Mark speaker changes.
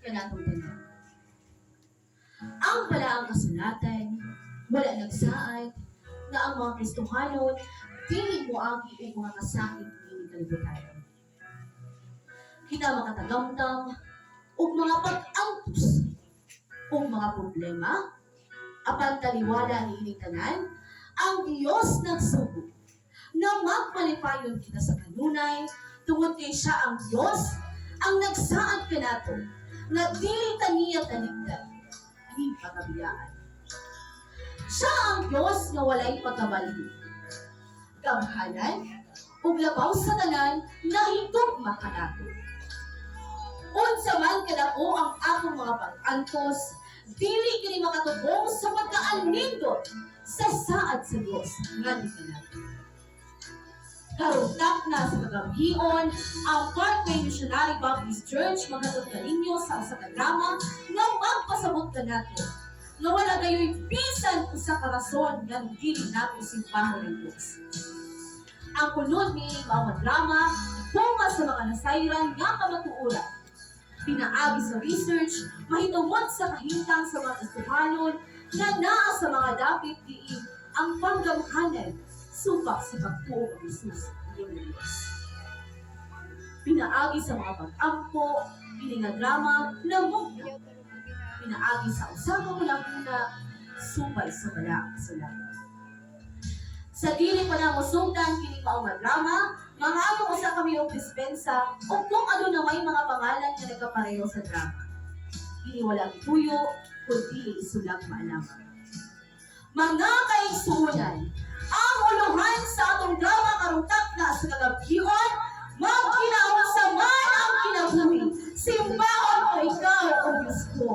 Speaker 1: Kanatong tanan. Ang balaang kasulatan wala nagsaad nga ang mga Kristohanon dili moagi og mga kasakit niining kalibutan. Kita makatagamtam og mga pag-antos ug mga problema, apan taliwala niining tanan, ang Dios nagsugo na magmalipayon kita sa kanunay tungod kay siya ang Dios ang nagsaad kanato nga dili ta niya taligdan ni pagabiyaan. Siya ang Dios nga walay pagkabali, gamhanan, ug labaw sa tanan, nahigugma kanato. Unsa man kadako ang akong mga pag-antos, dili kini makatubong sa pagkaanindot sa saad sa Dios nga kanato. Karong takna sa kagabhion, ang Parkway Missionary Baptist Church maghatod kaninyo sa usa ka drama nga magpasabot kanato nga wala gayoy bisan usa ka rason nga dili nato simbahon ang Dios. Ang kunod ni mao nga drama bunga sa mga nasayran nga kamatuoran. Pinaagi sa research, mahitungod sa kahimtang sa mga Kristohanon nga naa sa mga dapit diin ang panggamhanan supak sa pagtuo kang Jesus nga Diyos. Pinaagi sa mga pag-ampo, kini nga drama namugna. Pinaagi sa usa ka hunahuna subay sa balaang kasulatan. Sa dili pa namo sugdan kini mao nga drama, mangayo usa kami og dispensa ug kung aduna may mga pangalan nga nagkapareho sa drama. Kini wala gituyo kun dili isulag maalaman. Mga kaigsuonan, ang uluhan sa atong drama karong takna sa kagabhion, "Magkinaunsa man ang kinabuhi, simbahon ko ikaw, O Diyos ko."